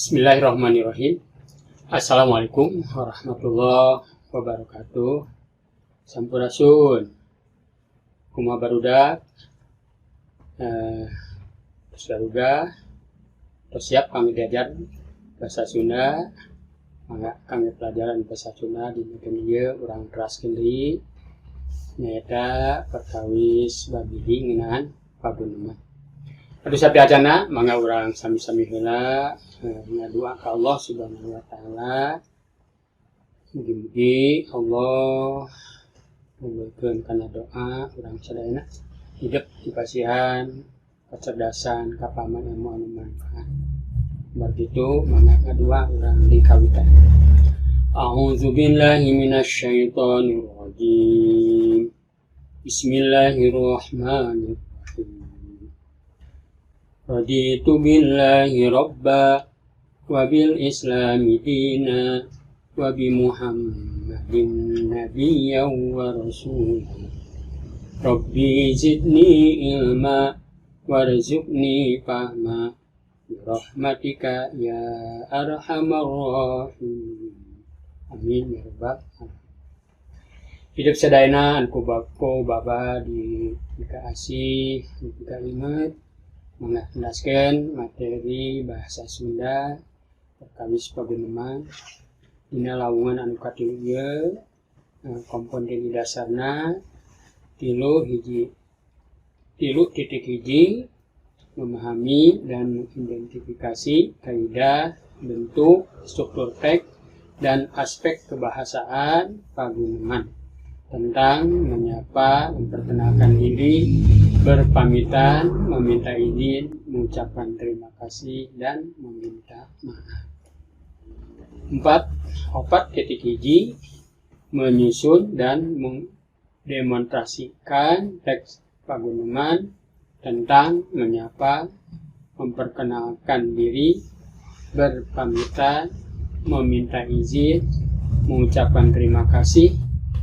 Bismillahirrahmanirrahim. Assalamualaikum warahmatullahi wabarakatuh. Sampurasun. Kumaha, barudak? Tos baruga? Tos siap kangge diajar bahasa Sunda? Mangga kangge pelajaran bahasa Sunda di dinten ieu urang teraskeun deui, nyaeta perkawis bab 1 ngeunaan paguneman. Aduh, sateuacanna mangga urang sami-sami heula ngadua ka Allah Subhanahu wa Taala. Mugi-mugi Allah ngabulkeun kana doa urang sadayana, hidup dipasihan kecerdasan, kapahaman ilmu anu manfaat. Begitu, mangga ngadua urang di kawitan. A'udzu billahi minasyaitonir rajim. Bismillahirrahmanirrahim. Raditu billahi rabba wa bil islami dina wa bi Muhammadin nabiyyan wa rasulan. Rabbi zidni ilma warzuqni fahma bi rahmatika ya arhamar rahimin. Amin ya rabbal alamin. Hidup sadayana anu ku baba dipikaasih, dipikaimet, mangga jelaskeun materi bahasa Sunda perkawis paguneman. Dina lawungan anu katilu ieu, komponen dasarna tilu hiji 3.1, memahami dan mengidentifikasi kaidah, bentuk, struktur teks, dan aspek kebahasaan paguneman tentang menyapa, memperkenalkan diri, berpamitan, meminta izin, mengucapkan terima kasih, dan meminta maaf. 4, 4.1, menyusun dan mendemonstrasikan teks paguneman tentang menyapa, memperkenalkan diri, berpamitan, meminta izin, mengucapkan terima kasih,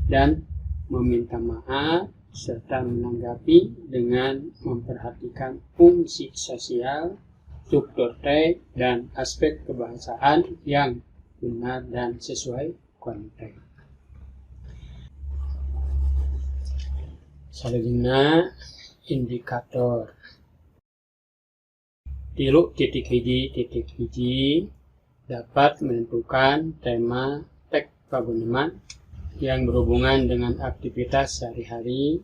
dan meminta maaf, serta menanggapi dengan memperhatikan fungsi sosial, struktur teks, dan aspek kebahasaan yang benar dan sesuai konteks. Selanjutnya, indikator 3.1.1, dapat menentukan tema teks paguneman yang berhubungan dengan aktivitas sehari-hari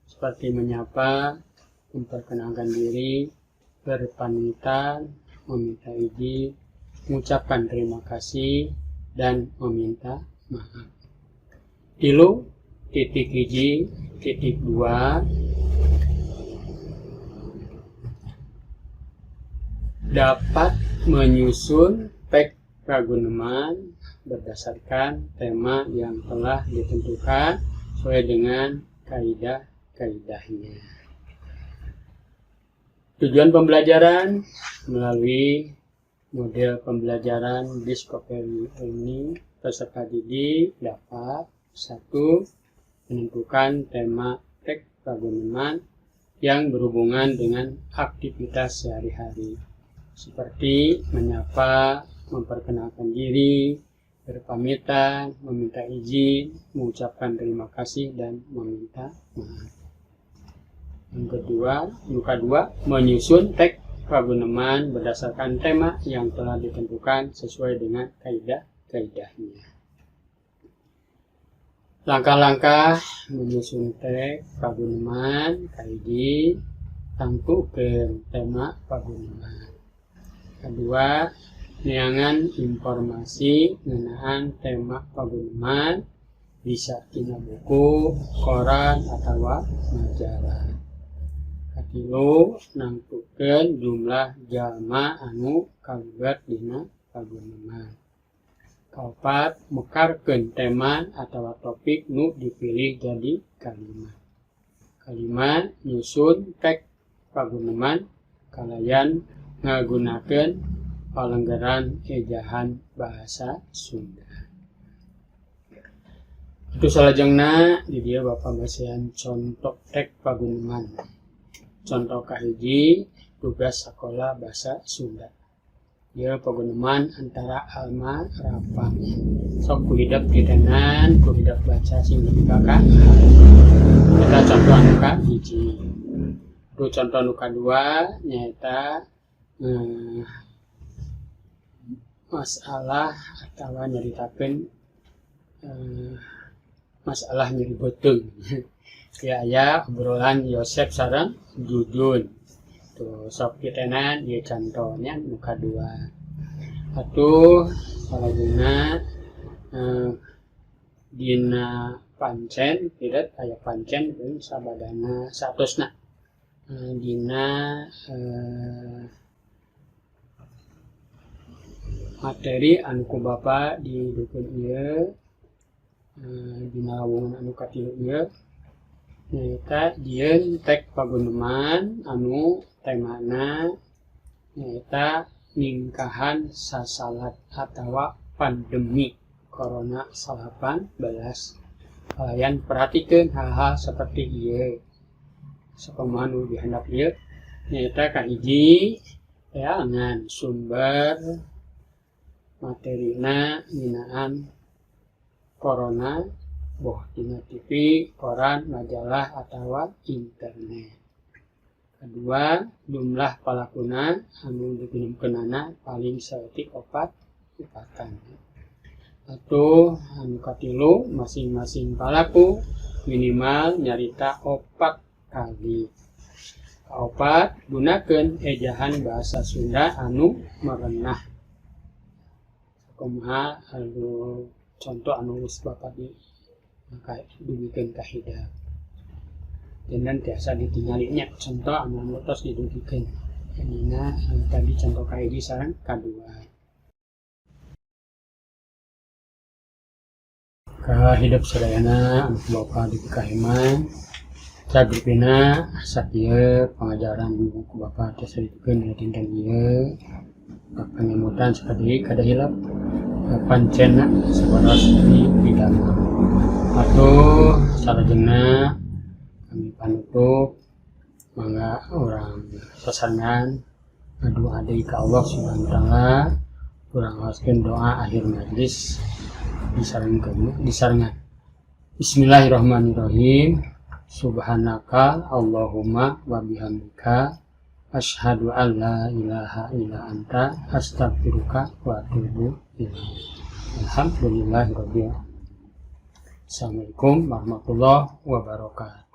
seperti menyapa, memperkenalkan diri, berpamitan, meminta izin, mengucapkan terima kasih, dan meminta maaf. 3.1.2, dapat menyusun teks paguneman berdasarkan tema yang telah ditentukan sesuai dengan kaidah-kaidahnya. Tujuan pembelajaran melalui model pembelajaran Discovery Learning, peserta didik dapat: 1. Menentukan tema teks paguneman yang berhubungan dengan aktivitas sehari-hari seperti menyapa, memperkenalkan diri, berpamitan, meminta izin, mengucapkan terima kasih, dan meminta maaf. Yang kedua, yang kedua, menyusun teks paguneman berdasarkan tema yang telah ditentukan sesuai dengan kaidah-kaidahnya. Langkah-langkah menyusun teks paguneman: kahiji, tangtukeun tema paguneman. Kedua, neangan informasi ngeunaan tema paguneman, bisa tina buku, koran, atau majalah. Katilu, nangtukeun jumlah jalma anu kalibat dina paguneman. Kaopat, mekarkeun tema atau topik nu dipilih jadi kalimat. Kalima, nyusun teks paguneman kalayan ngagunakeun palenggeran ejahan bahasa Sunda. Itu salajengna di dieu Bapak masihan contoh teks paguneman. Contoh kahiji, tugas sekolah bahasa Sunda. Ieu paguneman antara Alma Rafa. Sok ku hidep ditenan, ku hidep baca sing nepi ka eta contoh anu kahiji. Aduh, contoh nu kadua nyaeta masalah atawa nyaritakeun masalah nyeri beuteung. Ieu aya obrolan Yosep sareng Jujun. Tuh, sok ditenan ieu contohnya nu kadua. Atuh salajengna dina pancen tidak aya pancen jeung sabadana saatosna. Dina materi anu ku Bapa didugikeun ieu, dina lawungan anu katilu ieu nyaeta jieun teks paguneman anu temana nyaeta ningkahan sasalad atawa pandemi corona 19. Kalian perhatikeun hal-hal seperti ieu. Sakumaha nu dihandap ieu nyaeta kahiji, teangan sumber materina ngeunaan corona boh dina TV, koran, majalah atawa internet. Kedua, jumlah palakuna anu digunakeunana paling saeutik opat opatan. Atuh anu katilu, masing-masing palaku minimal nyarita opat kali. Kaopat, gunakeun ejahan bahasa Sunda anu merenah. Sakumaha anu contoh anu geus Bapak di dugikeun ka hidep. Janten tiasa ditingali nya contoh anu tos didugikeun. Dina tadi contoh kahiji sareng kadua. Ka hidep sadayana anu ku Bapa dipikaheman. Sagrupina sakieu pangajaran ku Bapa tiasa didugikeun dina dinten ieu. Pangemutan sakali kada hilap pancenna sabaros di pidamel. Atuh salajengna kami panutup, mangga urang sasarengan ngadoa deui ka Allah Subhanahu wa taala. Urang ngaoskeun doa akhir majelis disarengkeun disarengan. Bismillahirrahmanirrahim. Subhanaka Allahumma wa bihamdika asyhadu an la ilaha illa anta astaghfiruka wa atubu ilaik. Alhamdulillahirabbil alamin. Assalamualaikum warahmatullahi wabarakatuh.